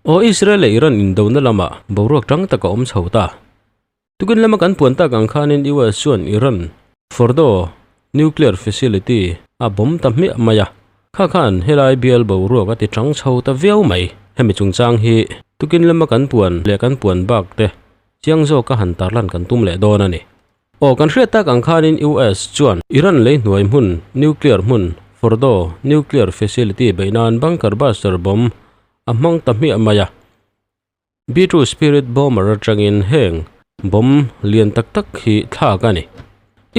Aw Israel leh Iran indona lamah boruak tang tak a awm chho ta. Tukin lama kan puan tak ang khanin US chuan Iran Fordow nuclear facility a bomb ta hmiah mai a. Kha khan helai bial boruak a ti tang chho ta viau mai. Hemi chungchang hi tukin lama kan puan leh kan puan bak te chiang zawka han tarlan kan tum leh dawn a ni. Aw kan hriat tak ang khanin US chuan Iran lei hnuai hmun nuclear hmun Fordow nuclear facility beih nan bunker buster bomb a hmang ta hmiah mai a. B-2 Spirit bomber atangin heng bomb lian tak tak hi thlak a ni.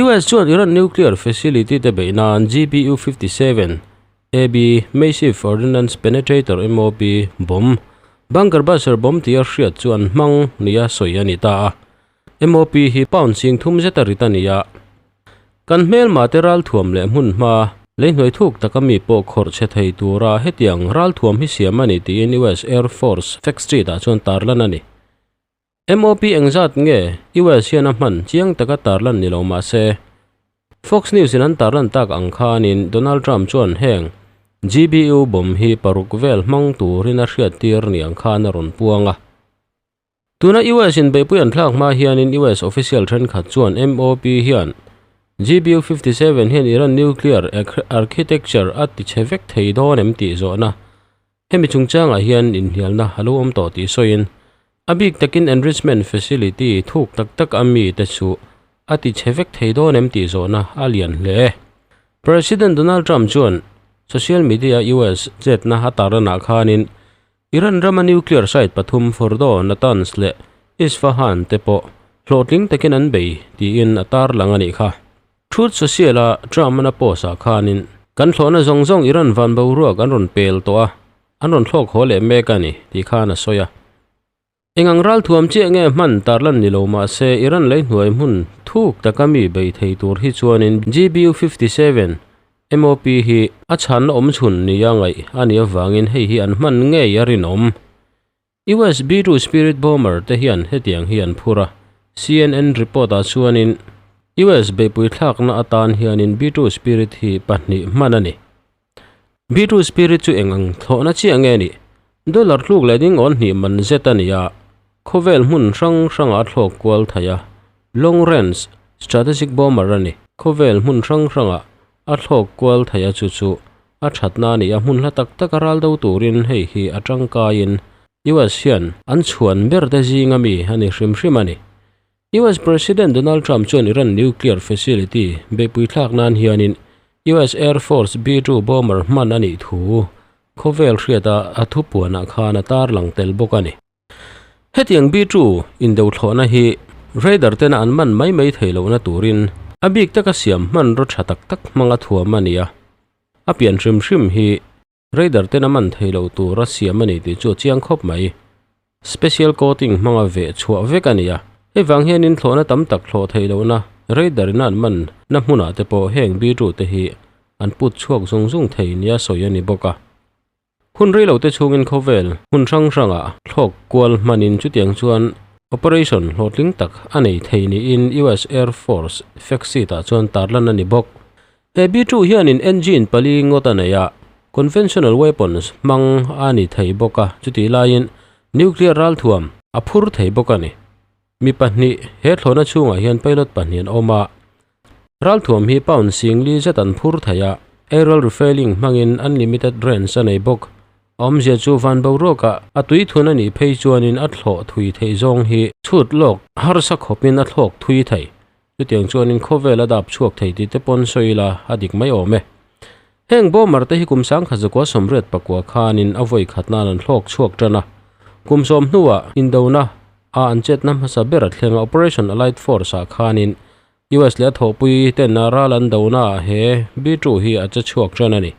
US chuan Iran nuclear facility te beih nan GBU-57 AB Massive Ordnance Penetrator MOP bomb bunker buster bomb tia hriat chu an hmang nia sawi a ni ta a. MOP hi pound ching thum zet a rit a ni a. Kan hmelma te ralthuam leh hmun hma leihnuai thuk taka mi pawh khawrh chhe thei tura hetiang ralthuam hi siam a ni tiin US Air Force Fact Street ah chuan tarlan a ni. MOP engzat nge US hian a hman chiang taka tarlan ni lo mah se, Fox News in an tarlan tak ang khanin Donald Trump chuan heng GBU bomb hi paruk vel hmang turin a hriattir ni ang khan a rawn puang a. Tuna US in beihpui an thlak hma hianin US official thenkhat chuan MOP hian GBU-57 hian Iran nuclear architecture a ti chhe vek thei dawn em tih zawhna hemi chungchangah hian inhnialna a lo awm tawh tih sawiin a bik takin enrichment facility thuk tak tak a mi te chu a ti chhe vek thei dawn em tih zawhna a lian hle. President Donald Trump chuan social media US chetna a tarlanah khanin Iran rama nuclear site pathum Fordow, Natanz leh Isfahan te pawh hlawhtling takin an bei tiin a tarlang a nih kha. Truth Social-a Trump-an a post-ah khanin, Kan thlawhna zawng zawng Iran van boruak an rawn pel tawh a, an rawn thlawk haw leh mek a ni, tih khan a sawi a. Engang ralthuam chiah nge hman tarlan ni lo mah se Iran lei hnuai hmun thuk taka mi bei thei tur hi chuanin GBU-57 MOP hi a chhanna awm chhun nia ngaih a nih avangin hei hi an hman ngei a rinawm. US B-2 Spirit bomber te hian hetiang hi an phur a, CNN report ah chuanin US beihpui thlakna atan hianin B-2 Spirit hi pahnih hman a ni. B-2 Spirit chu eng ang thlawhna chiah nge nih? Dollar tluk leh ding awn hnih man zet a ni a, khawvel hmun hrang hrangah a thlawk kual thei a, Long range strategic bomber a ni. Khawvel hmun hrang hrangah a thlawk kual thei a chu chu a thatna a ni a, hmun hla tak taka ral do turin hei hi a tangkaiin US hian an chhuan ber te zinga mi a ni hrim hrim a ni. US President Donald Trump chuan Iran nuclear facility beihpui thlak nan hianin US Air Force B-2 bomber hman a nih thu khawvel hriata a thupuanah khan a tarlang tel bawk a ni. Hetiang B-2 indo thlawhna hi radar tena an man mai mai thei lohna turin a bik taka siam hmanraw tha tak tak hmanga thuam a ni a, a pian hrim hrim hi radar tena man thei lo tura siam a ni tih chu a chiang khawp mai. Special coating hmanga veh chhuah vek a ni a, hei vang hianin thlawhna tam tak thlawh theih lohna radar in an man na hmunah te pawh heng B-2 te hi an put chhuak zung zung thei nia sawi a ni bawk a. Hun rei lote chhungin khawvel hmun hrang hrangah thlawk kual hmanin chutiang chuan operation hlawhtling tak a nei thei niin US Air Force fact sheet-ah chuan tarlan a ni bawk. He B-2 hianin engine pali ngawt a nei a, conventional weapons hmang a ni thei bawk a, chutih laiin nuclear ralthuam a phur thei bawk a ni. Mi pahnih he thlawhna chhungah hian pilot pahnih an awm a, Ralthuam hi pound singli zet an phur thei a, aerial refuelling hmangin unlimited range a nei bawk. A awmzia chu van boruakah a tui thun a nih phei chuanin a thlawh thui theih zawng hi chhut lawk harsa khawpin a thlawk thui thei. Chutiang chuanin khawvel a dap chhuak thei tih te pawn sawi ila a dik mai awm e. Heng bomber te hi kum sangkhat zakua sawmriat pakua khanin a vawi khat nan an thlawk chhuak tan a. Kum sawm hnuah indona a an chetna hmasa ber a thleng a Operation Allied Force ah khanin US leh a thawhpui ten a ral an dona ah he B-2 hi a che chhuak tan a ni.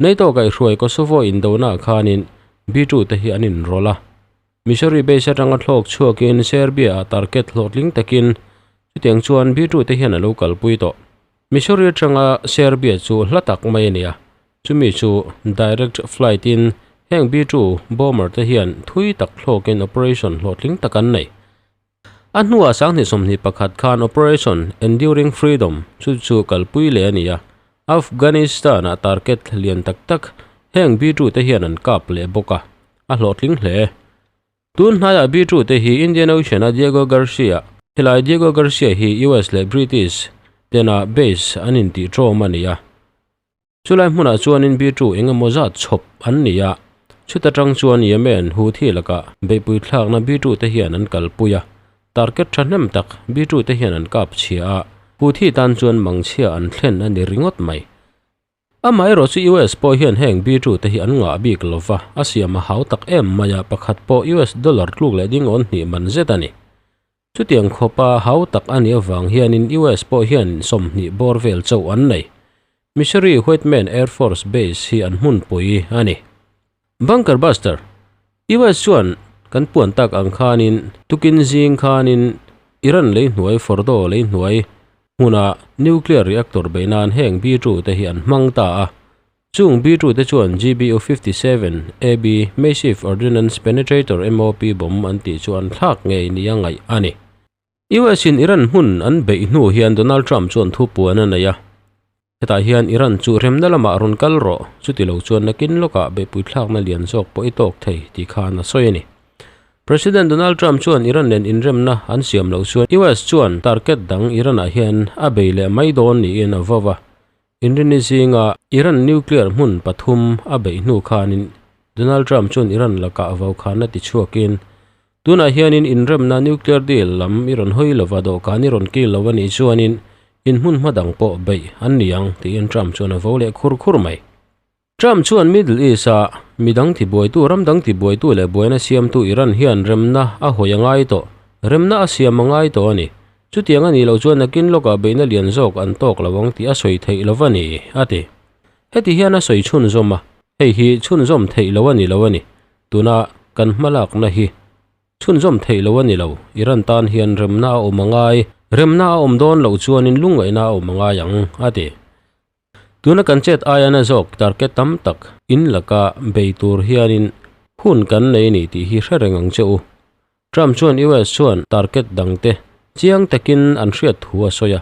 NATO kaihhruai Kosovo indona ah khanin B-2 te hi an inrawlh a. Missouri base atanga thlawk chhuakin Serbia ah target hlawhtling takin chutiang chuan B-2 te hian a lo kalpui tawh. Missouri atanga Serbia chu hla tak mai a ni a, chumi chu direct flight in heng B-2 bomber te hian thui tak thlawkin operation hlawhtling tak an nei. A hnuah sanghnih 21 khan Operation Enduring Freedom chu chu kalpui leh a ni a, Afghanistan-ah target lian tak tak heng B-2 te hian an kap leh bawk a. a hlawhtling hle. Tun hnaiah B-2 te hi Indian Ocean-a Diego Garcia, helai Diego Garcia hi US leh British tena base an intihṭawm a ni a. Chulai hmunah chuanin B-2 eng emaw zat chhawp an ni a, chuta tang chuan Yemen Houthi lakah beihpui thlakna B-2 te hian an kalpui a, target thahnem tak B-2 te hian an kap chhia a, Houthi tan chuan mangchhia an thlen a ni ringawt mai. Amaherawh chu US pawh hian heng B-2 te hi an ngah bik lo va, a siam a hau tak em mai a, pakhat pawh US dollar tluk leh dingawn hnih man zet a ni. Chutiang khawpa hau tak a nih avang hianin US pawh hian 20 bawr vel chauh an nei. Missouri Whiteman Air Force Base hi an hmunpui a ni. Bunker Buster, US chuan kan puan tak ang khanin tukin zing khanin Iran lei hnuai Fordow lei hnuai hmuna nuclear reactor beih nan heng B-2 te hi an hmang ta a. Chung B-2 te chuan GBU 57 AB Massive Ordnance Penetrator MOP bomb an tih chu an thlak ngei nia ngaih a ni. US in Iran hmun an beih hnu hian Donald Trump chuan thu puan a nei a, hetah hian Iran chu remna lamah rawn kal rawh, chuti lo chuan nakin lawkah beihpui thlakna lian zawk pawh i tawk thei tih khan a sawi a ni. President Donald Trump chuan Iran nen inremna an siam loh chuan US chuan target dang Iran-ah hian a bei leh mai dawn niin a vau a, Inrini zinga Iran nuclear hmun pathum a beih hnu khanin Donald Trump chuan Iran lakah vaukhana ti chhuakin, Tunah hianin inremna nuclear deal lam i rawn hawi lova dawhkan i rawn kil lo a nih chuanin in hmun hma dang pawh beih an ni ang, tiin Trump chuan a vo leh khur khur mai. Trump chuan Middle East-a midang tibuaitu, ram dang tibuaitu leh buaina siamtu Iran hian remna a hawi a ngai tawh, remna a siam a ngai tawh a ni. Chutiang a nih loh chuan nakin lawkah beihna lian zawk an tawk lo ang tih a sawi theih lo a ni, a ti. Heti hian a sawi chhunzawm a, hei hi chhunzawm theih lo a ni lo a ni. Tuna kan hmalakna hi chhunzawm theih lo a ni lo. Iran tan hian remna a awm a ngai, remna a awm dawn loh chuanin lungngaihna a awm a ngai ang, a ti. Tuna kan chet aiana zawk target tam tak in laka bei tur hianin hun kan nei ni tih hi hre reng ang che u. Trump chuan US chuan target dangte chiang takin an hriat thu a sawi a,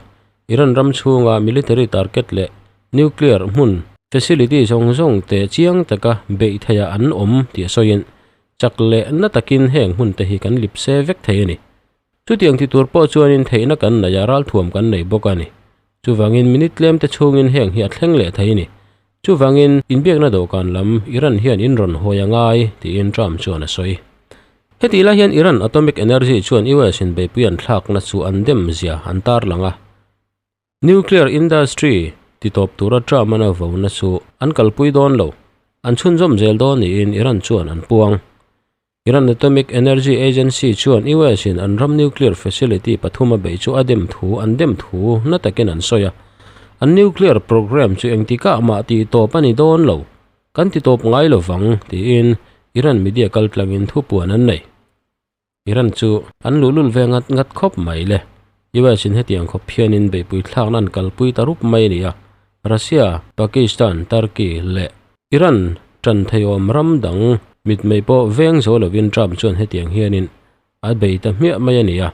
Iran ram chhunga military target leh nuclear hmun facility zawng zawng te chiang taka beih theiha an awm tih a sawiin chak leh na takin heng hmun te hi kan lipse vek thei a ni. Chutiang ti tur pawh chuanin theihna kan nei a, ralthuam kan nei bawk a ni. Chuvangin minute tlemte chhungin heng hi a thleng leh thei a ni. Chuvangin inbiakna dawhkan lam Iran hian in rawn hawi a ngai, tiin Trump chuan a sawi. Hetih lai hian Iran Atomic Energy chuan US in beihpui an thlakna chu an dem zia an tarlang a. Nuclear industry titawp tura Trump an a vona chu an kalpui dawn lo, an chhunzawm zel dawn niin Iran chuan an puang. Iran Atomic Energy Agency chuan US in an ram nuclear facility pathum a beih chu a dem thu an dem thu na takin an sawi a. An nuclear programme chu engtikah mah tih tawp a ni dawn lo, kan ti tawp ngai lo vang, tiin Iran media kaltlangin thupuan an nei. Iran chu an luhlul ve ngat ngat khawp mai le. US in hetiang khawp hianin beihpui thlakna an kalpui ta rup mai a ni a. Russia, Pakistan, Turkey leh Iran tan theiawm ram dang mitmei pawh veng zo lovin Trump chuan hetiang hianin a bei ta hmiah mai a ni a.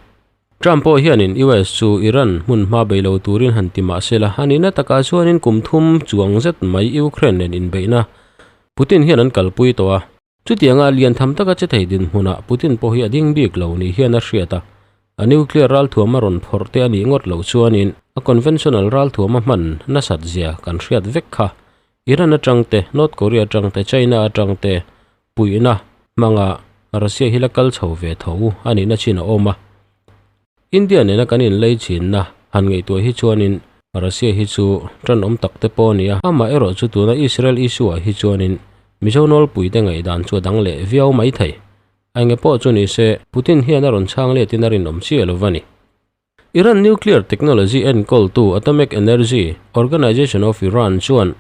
Trump pawh hianin US chu Iran hmun hma bei lo turin han ti mah se la, a nihna takah chuanin kum thum chuang zet mai Ukraine nen inbeihna Putin hian an kalpui tawh a. Chutianga lian tham taka che thei dinhmunah Putin pawh hi a ding bik lo ni hian a hriat a, a nuclear ralthuam a rawn phawrh te a nih ngawt loh chuanin a conventional ralthuam a hman nasat zia kan hriat vek kha. Iran atang te, North Korea atang te, China atang te puihna hmanga Russia hi la kal chho ve tho a nihna chin a awm a. India nena kan inlei chinna han ngaihtuah hi chuanin Russia hi chu tanawm tak te pawh a ni a, amah erawh chu tuna Israel issue ah hi chuanin Mizo nawlpuite ngaihdan chu a dang leh viau mai thei. A enge pawh chu ni se, Putin hian a rawn chhang letin a rinawm chiah lo va ni. Iran nuclear technology enkawltu Atomic Energy Organization of Iran chuan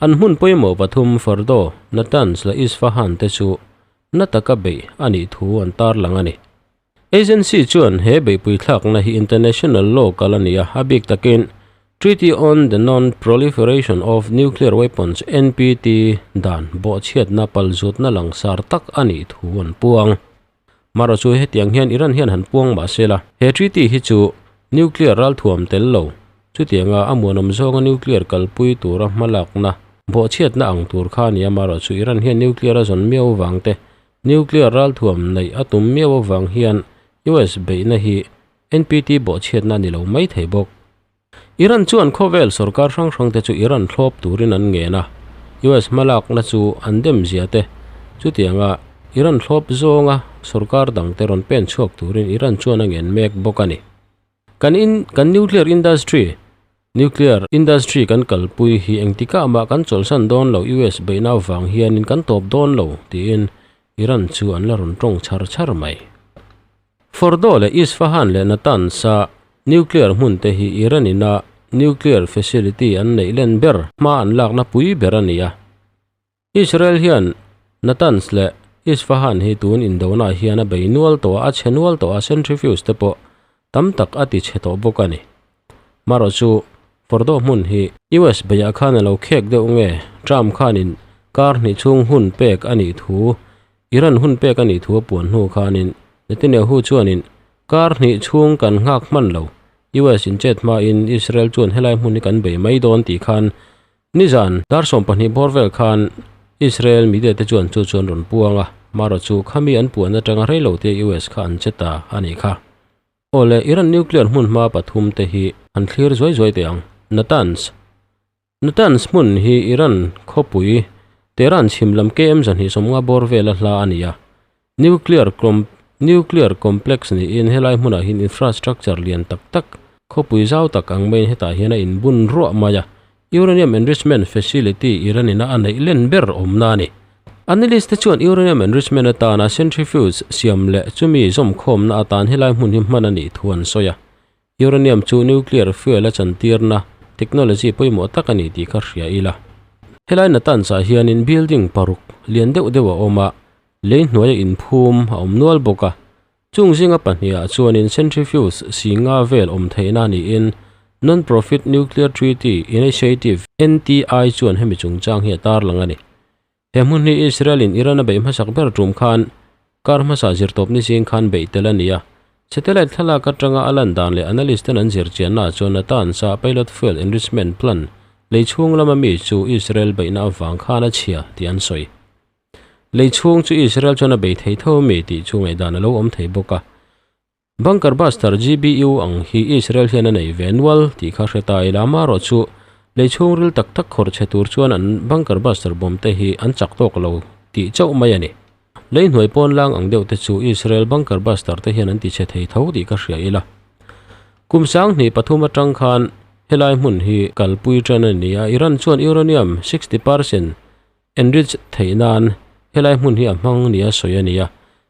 an hmun pawimawh pathum Fordow, Natanz leh Isfahan te chu na taka beih a nih thu an tarlang a ni. Agency chuan he beihpui thlakna hi international law kal a ni a, a bik takin Treaty on the Non-Proliferation of Nuclear Weapons, NPT, dan bawhchhiatna palzutna langsar tak a nih thu an puang. Mara chu hetiang hian Iran hian han puang mah se la, he treaty hi chu nuclear ralthuam tel lo, chutianga a muanawm zawnga nuclear kalpui tura hmalakna, bawhchhiatna ang tur kha a ni a, mara chu Iran hian nuclear a zawn miau vang te, Nuclear ralthuam neih a tum miau avang hian US beihna hi NPT bawhchhiatna a ni lo mai thei bawk. Iran chuan khawvel sorkar hrang hrangte chu Iran thlawp turin an ngen a, US hmalakna chu an dem zia te, chutianga Iran thlawp zawnga sorkar dangte rawn pen chhuak turin Iran chuan a ngen mek bawk a ni. Kan in kan nuclear industry nuclear industry kan kalpui hi engtikah mah kan chawlhsan dawn lo US beihna avang hianin kan tawp dawn lo tiin Iran chu an la rawn tawng char char mai. Fordow leh Isfahan leh Natanz a nuclear hmun te hi Iran ina nuclear facility an neih len ber hma an lakna pui ber a ni a. Israel hian Natanz leh Isfahan hi tun indona hian a bei nual tawh a, a chhe nual tawh a, centrifuge te pawh tam tak a ti chhe tawh bawk a ni. Marawh chu Fordow hmun hi US beiah khan a lo khek deuh nge Trump khanin kar hnih chhung hun pek a nih thu, Iran hun pek a nih thu a puan hnu khanin Netanyahu chuanin kar hnih chhung kan nghak hman lo, US inchet hmain Israel chuan helai hmun hi kan bei mai dawn tih khan Nizan, dar 20 bawr vel khan Israel media te chuan chu chu an rawn puang a, marawh chu khami an puan atanga reilo te US kha an che ta a nih kha. Awle, Iran nuclear hmun hma pathum te hi an thlir zuai zuai teh ang. Natanz Natanz hmun hi Iran khawpui Tehran chhim lam KM 250 bawr vela hla a ni a. Nuclear Nuclear complex niin helai hmunah hian infrastructure lian tak tak, khawpui zau tak ang maiin hetah hian a inbun ruah mai a, Uranium enrichment facility Iran ina a neih len ber awmna a ni. Analyst te chuan uranium enrichment atana centrifuge siam leh chumi zawmkhawmna atan helai hmun hi hman a nih thu an sawi a. Uranium chu nuclear fuel a chantirna technology pawimawh tak a ni tih kha hria ila. Helai Natanz ah hianin building paruk lian deuh deuh a awm a, lei hnuaia inphum a awm nual bawk a. Chung zinga pahnih ah chuanin centrifuge si nga vel awm theihna niin Non-Profit Nuclear Treaty Initiative, NTI, chuan hemi chungchang hi a tarlang a ni. He hmun hi Israel in Iran a beih hmasak ber tum khan kar hmasa zirtawpni zing khan beih tel a ni a. Satellite thlalak atanga a lan dan leh analyst ten an zir chianna chuan Natanz a pilot fuel enrichment plant lei chhung lama mi chu Israel beihna avang khan a chhia tih an sawi. Lei chhung chu Israel chuan a bei thei tho ami tih chu ngaihdan a lo awm thei bawk a. Bunker Buster GBU ang hi Israel hian a nei ve nual tih kha hre ta ila, amaherawh chu lei chhungril tak tak khawrh chhe tur chuan an Bunker Buster bomb te hi an chak tawk lo tih chauh mai a ni. Lei hnuai pawn lang ang deuh te chu Israel Bunker Buster te hian an ti chhe thei tho tih ka hria ila. Kum 2003 atang khan helai hmun hi kalpui tan a ni a, Iran chuan uranium 60 percent enrich theih nan helai hmun hi a hmang nia sawi a ni a.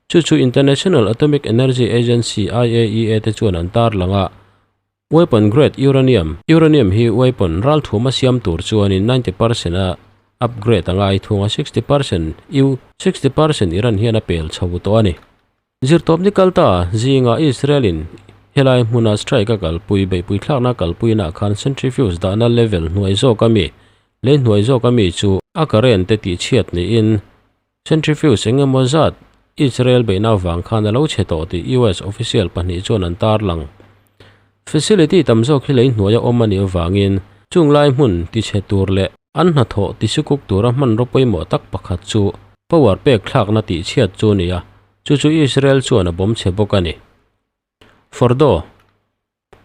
Chu chu International Atomic Energy Agency, IAEA, te chuan an tarlang a, weapon grade uranium, uranium hi weapon ralthuma siam tur chuanin 90 percent a upgrade a ngai thung a, 60 percent u 60 percent Iran hian a pel chho tawh a ni. Zirtawpni kalta zinga Israel-in helai hmuna strike a kalpui beihpui thlakna kalpuinaah khan centrifuge dahna level hnuai zawk a mi, lei hnuai zawk a mi chu a current te tihchhiat niin centrifuge eng emaw zat Israel beihna avang khan a lo chhe tawh tih US official pahnih chuan an tarlang. Facility tam zawk hi lei hnuaia awm a nih avangin chung lai hmun tichhe tur leh an hnathawh tisukuk tura hmanraw pawimawh tak pakhat chu power pek thlakna tihchhiat chu a ni a, chu chu Israel chuan a bawm chhe bawk a ni. Fordow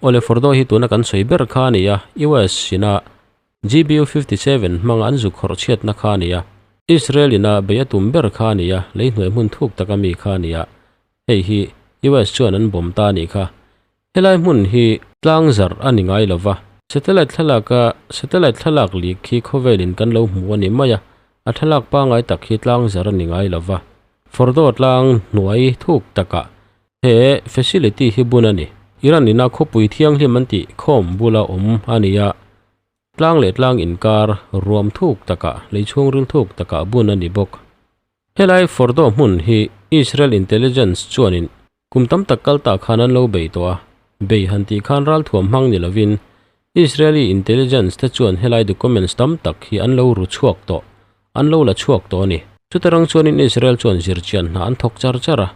Awle Fordow hi tuna kan sawi ber kha a ni a, US ina GBU 57 hmanga an zuk khawrh chhiatna kha a ni a, Israel ina bei a tum ber kha a ni a, lei hnuai hmun thuk taka mi kha a ni a, hei hi US chuan an bawm ta a nih kha. Helai hmun hi tlang zarh a ni ngai lova, satellite thlalak a satellite thlalak lik hi khawvelin kan lo hmu a ni mai a, a thlalak pangai tak hi tlang zarh a ni ngai lova. Fordow tlang hnuai thuk takah He facility hi bun a ni. Iran ina khawpui thianghlim an tih khawm bula awm a ni a, tlang leh tlang inkar ruam thuk takah, lei chhungril thuk takah bun a ni bawk. Helai Fordow hmun hi Israel intelligence chuanin kum tam tak kal tah khan an lo bei tawh a, bei han tih khan ralthuam hmang ni lovin Israeli intelligence te chuan helai documents tam tak hi an lo ru chhuak tawh, an lo la chhuak tawh a ni. Chutarang chuanin Israel chuan zirchian hna an thawk char char a,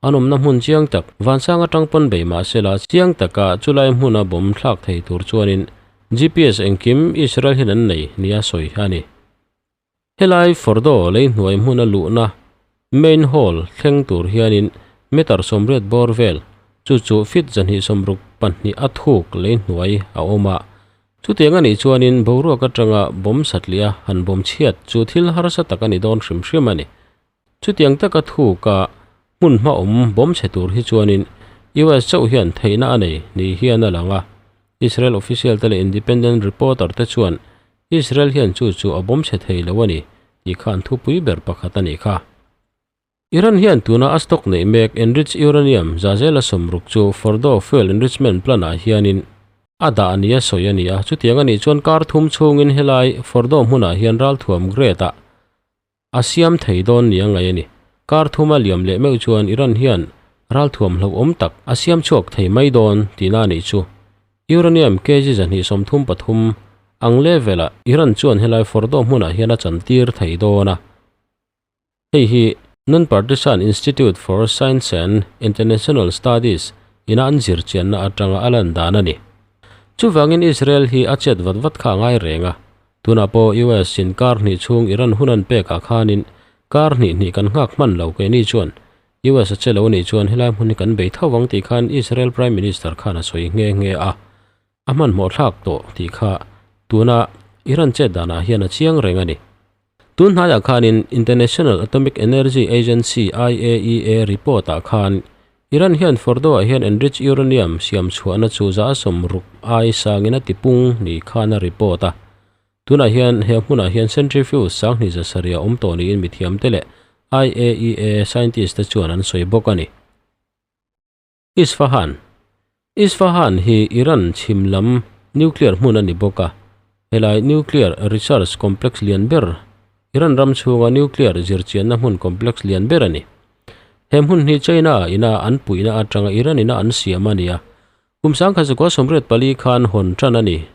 An awmna hmun chiang tak, vansang atang pawn bei mah sela, chiang taka chulai hmuna bomb thlak thei tur chuanin GPS engkim Israel hian an nei nia sawi a ni. Helai Fordow lei hnuai hmuna luhna Main hall thleng tur hianin meter 80 bawr vel, chu chu feet 262 a thuk lei hnuai a awm a. Chutiang a nih chuanin boruak atanga bomb satliah han bomb chhiat chu thil harsa tak a ni dawn hrim hrim a ni. Chutiang taka thuka hmun hma awm bomb chhe tur hi chuanin US chauh hian theihna a nei ni hian a lang a. Israel official te leh independent reporter te chuan Israel hian chu chu a bomb chhe thei lo a ni tih kha an thupui ber pakhat a nih kha. Iran hian tuna a stock neih mek enriched uranium za zela 60 chu Fordow fuel enrichment plant ah hianin a dah nia sawi a ni a, chutiang a nih chuan kar thum chhungin helai Fordow hmunah hian ralthuam grade ah a siam thei dawn nia ngaih a ni. Kar thuma liam leh meuh chuan Iran hian ralthuam hlauhawm tak a siam chhuak thei mai dawn tihna a nih chu. Uranium kg 233 ang level ah Iran chuan helai Fordow hmunah hian a chantir thei dawn a. Hei hi Non-Partisan Institute for Science and International Studies ina an zir chianna atanga a lan dan a ni. Chuvangin Israel hi a chet vat vat kha a ngai reng a. Tunah pawh US in kar hnih chhung Iran hun an pekah khanin kar hnih hnih kan nghak hman lo keini chuan US a che lo nih chuan helai hmun hi kan bei tho vang tih khan Israel Prime Minister khan a sawi nghe nghe a. A hmanhmawh thlak tawh tih kha tuna Iran chet danah hian a chiang reng a ni. Tun hnaiah khanin International Atomic Energy Agency, IAEA, report-ah khan Iran hian Fordow-ah hian enriched uranium siam chhuahna chu 60% ai sangin a tipung ni khan a report a. Tunah hian he hmunah hian centrifuge 2700 a awm tawh niin mithiamte leh IAEA scientist-te chuan an sawi bawk a ni. Isfahan Isfahan hi Iran chhim lam nuclear hmun a ni bawk a, helai nuclear research complex lian ber, Iran ram chhunga nuclear zirchianna hmun complex lian ber a ni. He hmun hi China ina an puihna atanga Iran ina an siam a ni a, kum 1984 khan hawn tan a ni.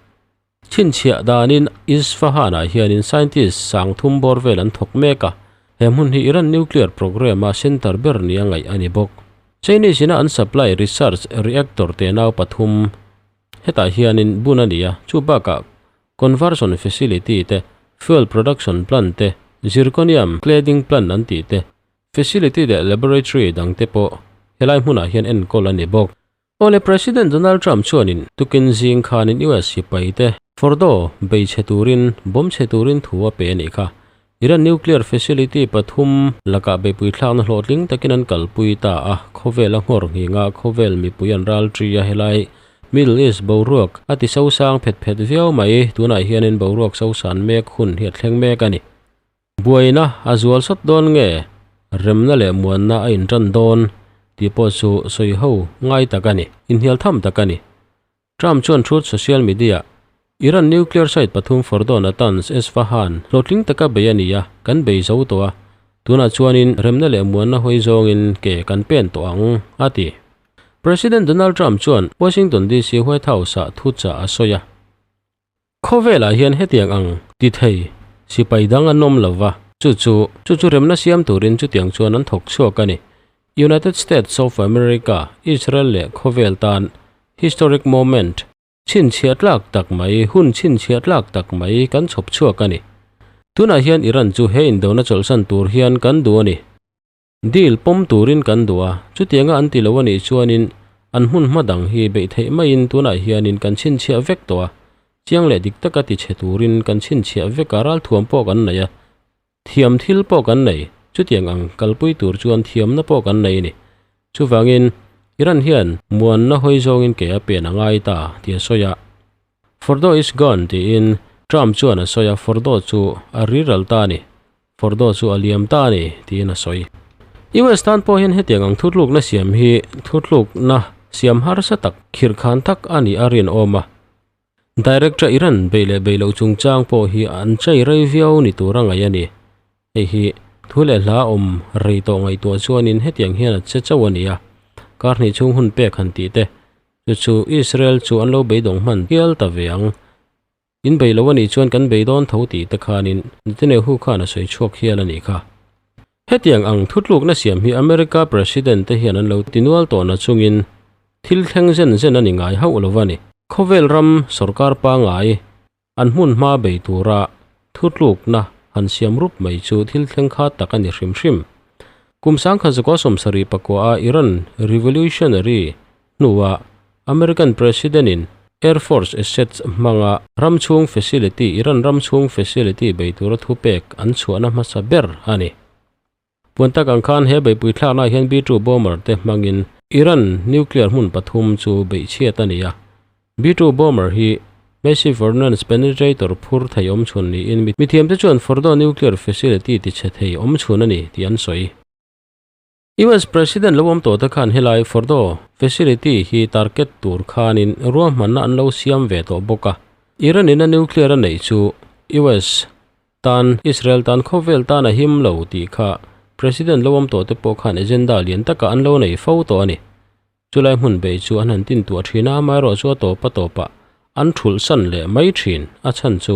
Chhinchhiah danin Isfahan-ah hianin scientist 3000 bawr vel an thawk mek a, he hmun hi Iran nuclear program-a center ber nia ngaih a ni bawk. Chinese ina an supply research reactor tenau pathum hetah hianin bun a ni a, chu bakah conversion facility te, fuel production plant te, zirconium cladding plant an tih te, facility leh laboratory dangte pawh helai hmunah hian enkawl a ni bawk. Awle President Donald Trump chuanin tukin zing khanin US sipai te Fordow bei chhe turin bomb chhe turin thu a pe a nih kha. Iran nuclear facility pathum lakah beipui thlakna hlawhtling takin an kalpui ta a, khawvel a nghawr nghinga khawvel mipui an ral ṭi a helai Middle East boruak a ti sosang phet phet viau mai, tunah hianin boruak sosan mek hun hi a thleng mek a ni. Buaina a zual sawt dawn nge? Remna leh muanna a intan dawn tih pawh chu sawi ho ngai tak a ni, inhnial tham tak a ni. Trump chuan Truth Social Media Iran nuclear site pathum Fordow, Natanz, Esfahan hlawhtling taka bei a ni a, kan bei zo tawh a, tunah chuanin remna leh muanna hawi zawngin ke kan pen tawh ang, a ti. President Donald Trump chuan Washington DC White House-ah thuchah a sawi a. Khawvelah hian hetiang ang ti thei sipai dang an awm lo va, chu chu chu chu remna siam turin chutiang chuan an thawk chhuak a ni. United States of America, Israel leh khawvel tan historic moment, chhinchhiah tlak tak mai, hun chhinchhiah tlak tak mai kan chhawp chhuak a ni. Tunah hian Iran chu he indona chawlhsan tur hian kan duh a ni. Deal pawm turin kan duh a, chutianga an ti lo a nih chuanin an hmun hma dang hi beih theih maiin tunah hianin kan chhinchhiah vek tawh a, chiang leh dik taka ti chhe turin kan chhinchhiah vek a, ralthuam pawh kan nei a, thiam thil pawh kan nei, chutiang ang kalpui tur chuan thiamna pawh kan nei a ni. Chuvangin, Iran hian muanna hawi zawngin ke a pen a ngai ta tih a sawi a. Fordow is gone tiin Trump chuan a sawi a, Fordow chu a riral ta a ni. Fordow chu a liam ta a ni tiin a sawi. US tan pawh hian hetiang ang thutlukna siam hi thutlukna siam harsa tak, khirhkhan tak a nih a rinawm a. Director Iran bei leh bei loh chungchang pawh hi an chei rei viau ni tur a ngaih a ni. Hei hi thu leh hla awm rei tawh ngaihtuah chuanin hetiang hian a che chauh a ni a, kar hnih chhung hun pek han tih te chu chu Israel chu an lo beidawng hman hial ta ve ang. In bei lo a nih chuan kan bei dawn tho tih te khanin Netanyahu khan a sawi chhuak hial a nih kha. Hetiang ang thutlukna siam hi America President te hian an lo ti nual tawh na chungin thil thleng zen zen a ni ngai hauh lo va ni. Khawvel ram sorkar pangai An hmun hma bei tura thutlukna han siam rup mai chu thil thleng kha tak a ni hrim hrim. Kum 1979 a Iran Revolutionary hnua American President in Air Force assets hmanga ramchhung facility Iran ramchhung facility bei tura thupek an chhuahna hmasa ber a ni. Puan tak ang khan he beihpui thlaknaah hian B-2 bomber te hmangin Iran nuclear hmun pathum chu beih chhiat a ni a. B-2 bomber hi Massive Ordnance Penetrator phur thei awm chhun niin mithiamte chuan Fordow nuclear facility tichhe thei awm chhun a ni tih an sawi. US President lo awm tawh te khan helai Fordow facility hi target tur khanin ruahmanna an lo siam ve tawh bawk a. Iran in a nuclear a neih chu US tan Israel tan khawvel tan a him lo tih kha President lo awm tawh te pawh khan agenda lian takah an lo nei fo tawh a ni. Chulai hmun bei chu an han tin tuah thin a, amaherawhchu a tawp a tawpah an thulh san leh mai thin. A chhan chu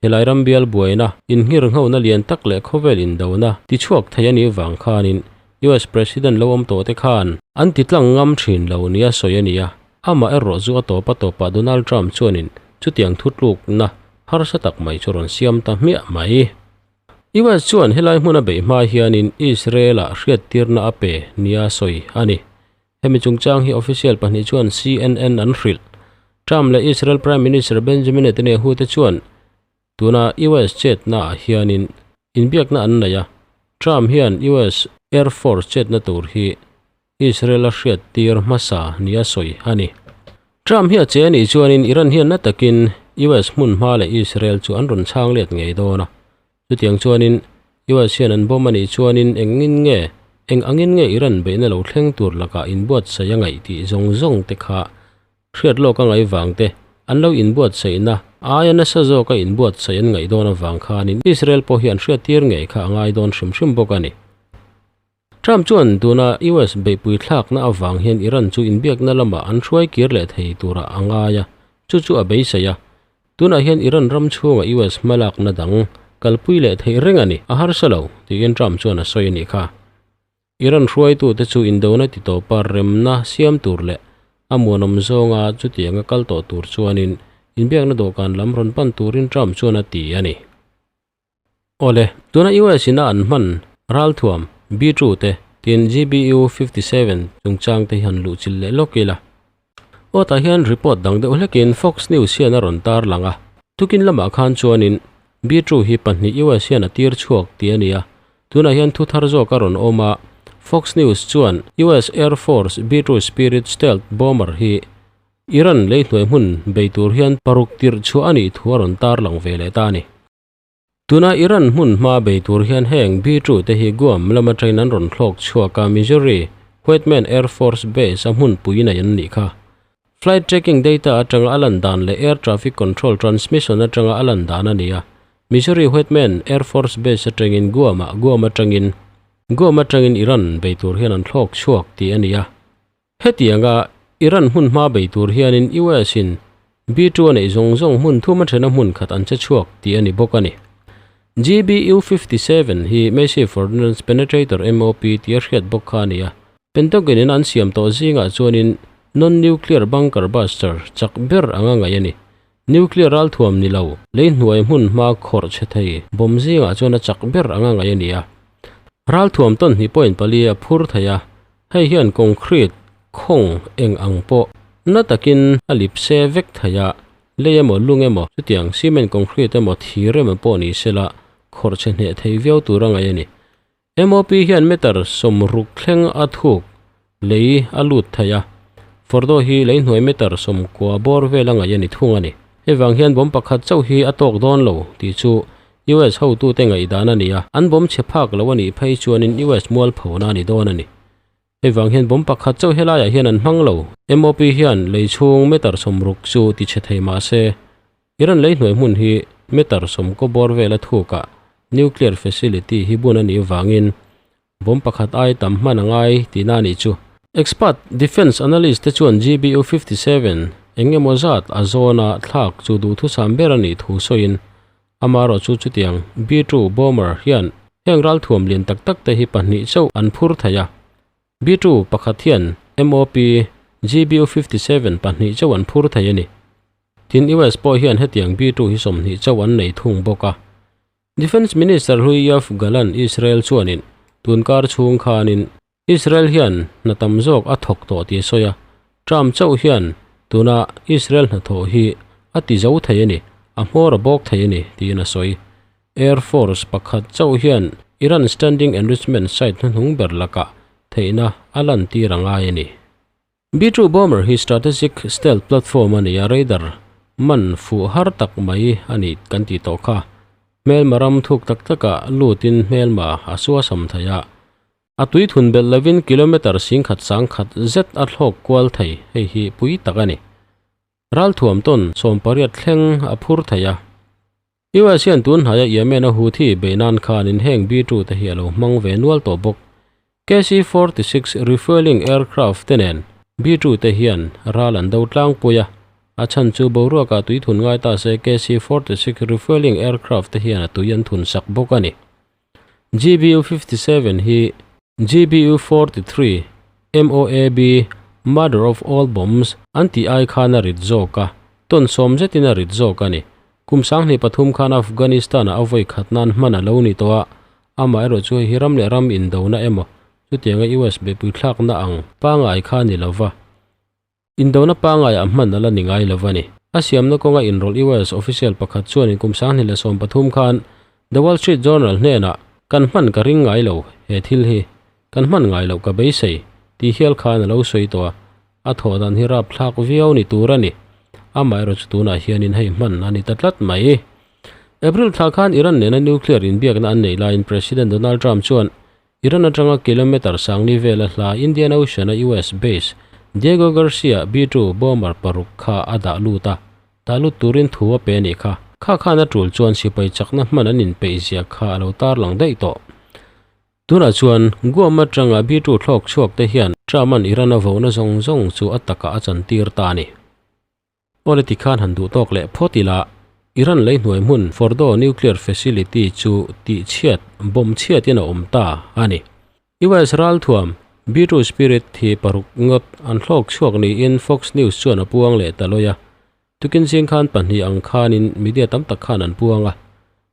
helai ram bial buaina, inngirnghona lian tak leh khawvel indona tichhuak thei a nih vang khanin US President lo awm tawh te khan an ti tlang ngam thin lo nia sawi a ni a. Amaherawh chu a tawp a tawpah Donald Trump chuanin chutiang thutlukna harsa tak mai chu rawn siam ta hmiah mai. US chuan helai hmuna beih hma hianin Israel-ah hriattirna a pe nia sawi a ni. Hemi chungchang hi official pahnih chuan CNN an hrilh. Trump leh Israel Prime Minister Benjamin Netanyahu te chuan tuna US chetnaah hianin inbiakna an nei a, Trump hian US Air Force chetna tur hi Israel a hriattir hmasa nia sawi a ni. Trump hi a che a nih chuanin Iran hian na takin US hmun hma leh Israel chu an rawn chhang let ngei dawn a. Chutiang chuanin US hian an bomb a nih chuanin engin nge, eng angin nge Iran beihna lo thleng tur lakah inbuatsaih a ngaih tih zawng zawng te kha hriat lawk a ngaih vang te, an lo inbuatsaihna aia nasa zawka inbuatsaih an ngaih dawn avang khanin Israel pawh hi an hriattir ngei kha a ngai dawn hrim hrim bawk a ni. Trump chuan tuna US beihpui thlakna avang hian Iran chu inbiakna lamah an hruai kir leh thei turah a ngai a, chu chu a beisei a. Tunah hian Iran ram chhunga US hmalakna dang kalpui leh theih reng a ni, a harsa lo, tiin Trump chuan a sawi a nih kha. Iran hruaitute chu indona ti tawpa remna siam tur leh a muanawm zawnga chutianga kal tawh tur chuanin inbiakna dawhkan lam rawn pan turin Trump chuan a ti a ni. Awle, tuna US in a an hman ralthuam B-2 te tin GBU 57 chungchang te hi han luh chilh leh lawk ila. Aw tah hian report dang deuh hlekin Fox News hian a rawn tar lang a. Tukin lamah khan chuanin B-2 hi pahnih US hian a tir chhuak tih a ni a. Tunah hian thu thar zawk a rawn awm a, Fox News chuan US Air Force B-2 Spirit stealth bomber hi Iran leihnuai hmun bei tur hian paruk tirh chhuah a nih thu a rawn tar lang ve leh ta a ni. Tuna Iran hmun hma bei tur hian heng B-2 te hi Guam lama train an rawn thlawk chhuak a, Missouri, Whiteman Air Force Base a hmunpui nei an nih kha. Flight tracking data atanga a lan dan leh air traffic control transmission atanga a lan dan a ni a, Missouri Whiteman Air Force Base atangin Guam-ah Guam atangin Guam atangin Iran bei tur hian an thlawk chhuak tih a ni a. Hetianga Iran hmun hma bei tur hianin US in B-2 a neih zawng zawng hmun thum a thena hmun khat an che chhuak tih a ni bawk a ni. GBU 57 hi Massive Ordnance Penetrator MOP tih a hriat bawk kha a ni a. Pentagon in an siam tawh zingah chuanin non-nuclear bunker buster chak ber anga ngaih a ni. Nuclear ralthuam ni lo, lei hnuai hmun hma khawrh chhe thei bomb zingah chuan a chak ber anga ngaih a ni a. Ralthuam tawn hnih point pali a phur thei a, hei hian concrete khawng eng ang pawh na takin a lip se vek thei a, lei emaw lung emaw chutiang cement concrete emaw thir emaw pawh ni sela khawrh chhe hneh thei viau tur a ngaih a ni. MOP hian meter sawmruk thleng a thuk lei a lut thei a, Fordow hi lei hnuai meter sawmkua bawr vel a ngaih a ni thung a ni. Hei vang hian bomb pakhat chauh hi a tawk dawn lo tih chu US hotute ngaihdan a ni a, an bomb chhe phak lo a nih phei chuanin US mualphona a ni dawn a ni. Hei vang hian bomb pakhat chauh helaiah hian an hmang lo. MOP hian lei chhung meter sawmruk chu ti chhe thei mah se, Iran lei hnuai hmun hi meter sawmkaw bawr vela thukah nuclear facility hi bun a nih vangin bomb pakhat ai tam hman a ngai tihna a nih chu. Expert defence analyst te chuan GBU 57 eng emaw zat a zawna thlak chu duhthusam ber a nih thu sawiin Amaherawh chu chutiang B-2 bomber hian heng ralthuam lian tak tak te hi pahnih chauh an phur thei a. B-2 pakhat hian MOP GBU 57 pahnih chauh an phur thei a ni. Tin US pawh hian hetiang B-2 hi 20 chauh an nei thung bawk a. Defence Minister hlui Yoav Gallant Israel chuanin. Tunkar chhung khanin Israel hian hna tam zawk a thawk tawh tih a sawi a, Trump chauh hian tuna Israel hnathawh hi a ti zo thei a ni, a hmawr a bawk thei a ni tiin a sawi. Air Force pakhat chauh hian Iran Standing Enrichment Site hnuhnung ber lakah theihna a lantir a ngai a ni. B-2 bomber hi strategic stealth platform a ni a, radar man fuh har tak mai a ni kan tih tawh kha. Hmelma ram thuk tak takah lutin hmelma a suasam thei a, a tui thun belh lovin kilometre singkhat sangkhat zet a thlawk kual thei, hei hi pui tak a ni. Ralthuam tawn 80 thleng a phur thei a. US hian tun hnaia Yemen-a Houthi beih nan khanin heng B-2 te hi a lo hmang ve nual tawh bawk. KC-46 refuelling aircraft te nen B-2 te hian ral an do tlangpui a, a chhan chu boruakah tui thun ngai ta se KC-46 refuelling aircraft te hian a tui an thun sak bawk a ni. GBU-57 hi GBU-43 MOAB, Mother of All Bombs, an tih ai khan a rit zawk a, tawn sawm zetin a rit zawk a ni. Kum 23 khan Afghanistan-ah a vawi khat nan hman a lo ni tawh a, amaherawh chu hei hi ram leh ram indona emaw chutianga US beihpui thlakna ang pangai kha a ni lo va, indona pangaiah hman a la ni ngai lo a ni. A siamna kawnga inrawlh US official pakhat chuanin kum 2013 khan The Wall Street Journal hnenah, Kan hman ka ring ngai lo, he thil hi kan hman ngai loh ka beisei, tih hial khan a lo sawi tawh a. A thawh dan hi rapthlak viau ni tur a ni. Amaherawh chu tunah hianin hei hman a ni ta tlat mai. April thla khan Iran nena nuclear inbiakna an neih laiin President Donald Trump chuan Iran atanga kilometre sangli vela hla Indian Ocean-a US base Diego Garcia B-2 bomber paruk kha a dah lut a, dah lut turin thu a pe a nih kha. Kha khan a tul chuan sipai chakna hman an inpeih zia kha a lo tarlang daih tawh. Tunah chuan Guam atanga B-2 thlawk chhuak te hian Trump-a'n Iran a vohna zawng zawng chu a takah a chantir ta a ni. Awle ti khan han duh tawk leh phawt ila, Iran lei hnuai hmun Fordow nuclear facility chu tihchhiat, bomb chhiatin a awm ta a ni. US ralthuam B-2 Spirit hi paruk ngawt an thlawk chhuak niin Fox News chuan a puang leh ta lawi a. Tukin zing khan pahnih ang khanin media tam tak khan an puang a.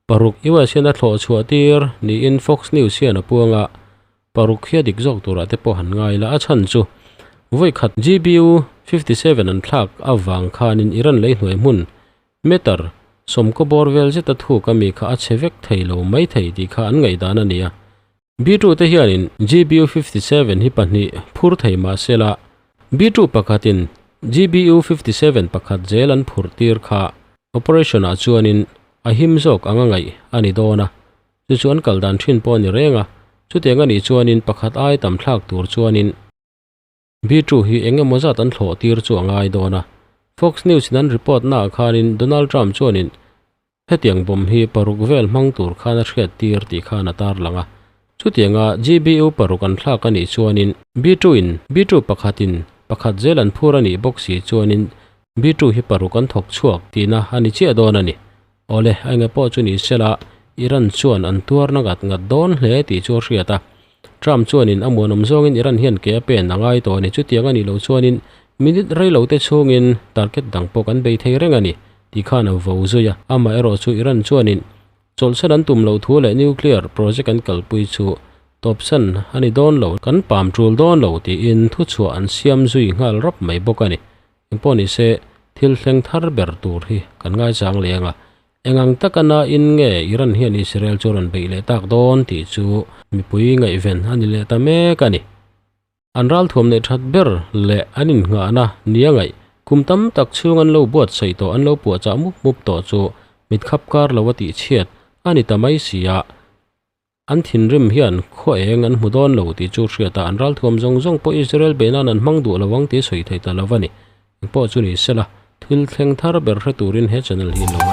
Paruk US hian a thlawh chhuah tir niin Fox News hian a puang a, paruk hi a dik zawk turah te pawh han ngai la. A chhan chu vawikhat GBU 57 an thlak avang khanin Iran lei hnuai hmun meter sawmkaw bawr vel zeta thuk ami kha a chhe vek thei lo mai thei tih kha an ngaihdan a ni a. B-2 te hianin GBU 57 hi pahnih phur thei mah sela, B-2 pakhatin GBU 57 pakhat zel an phurh tir kha operation ah chuanin a him zawk ang a ngaih a ni dawn a, chu chu an kal dan thin pawh a ni reng a, chutiang a nih chuanin pakhat ai tam thlak tur chuanin B-2 hi eng emaw zat an thlawh tir chu a ngai dawn a. Fox News in an report naah khanin Donald Trump chuanin Hetiang bomb hi paruk vel hmang tur khan a hriat tir tih khan a tarlang a. Chutianga GBU paruk an thlak a nih chuanin B-2 in B-2 pakhatin pakhat zel an phur a nih bawk si chuanin B-2 hi paruk an thawk chhuak tihna a ni chiah dawn a ni. Awle, a enge pawh chu ni sela Iran chuan an tuarna ngat ngat dawn hle tih chu a hriat a. Trump chuanin a muanawm zawngin Iran hian ke a pen a ngai tawh a ni. Chutiang a nih loh chuanin minute reilo te chhungin target dang pawh kan bei thei reng a ni tih khan a vo zui a. Amaherawh chu Iran chuanin chawlhsan an tum loh thu leh nuclear project an kalpui chu tawpsan a ni dawn lo, kan pam tul dawn lo tiin thuchhuah an siam zui nghal rawp mai bawk a ni. Engpawh ni se thil thleng thar ber tur hi kan ngaichang leh ang a, Engang taka nain nge Iran hian Israel chu rawn beih leh tak dawn tih chu mipui ngaihven a ni leh ta mek a ni. An ralthuam neih that ber leh an innghahna nia ngaih kum tam tak chhung an lo buatsaih tawh an lo puahchah mup mup tawh chu mitkhap kar lo a tihchhiat a ni ta mai si a. An thinrim hian khaw eng an hmu dawn lo tih chu hriat a, an ralthuam zawng zawng pawh Israel bei nan an hmang duh lo ang tih sawi thei ta lo a ni. Engpawh chu ni sela, thil thleng thar ber hre turin he channel hi in lo ngai.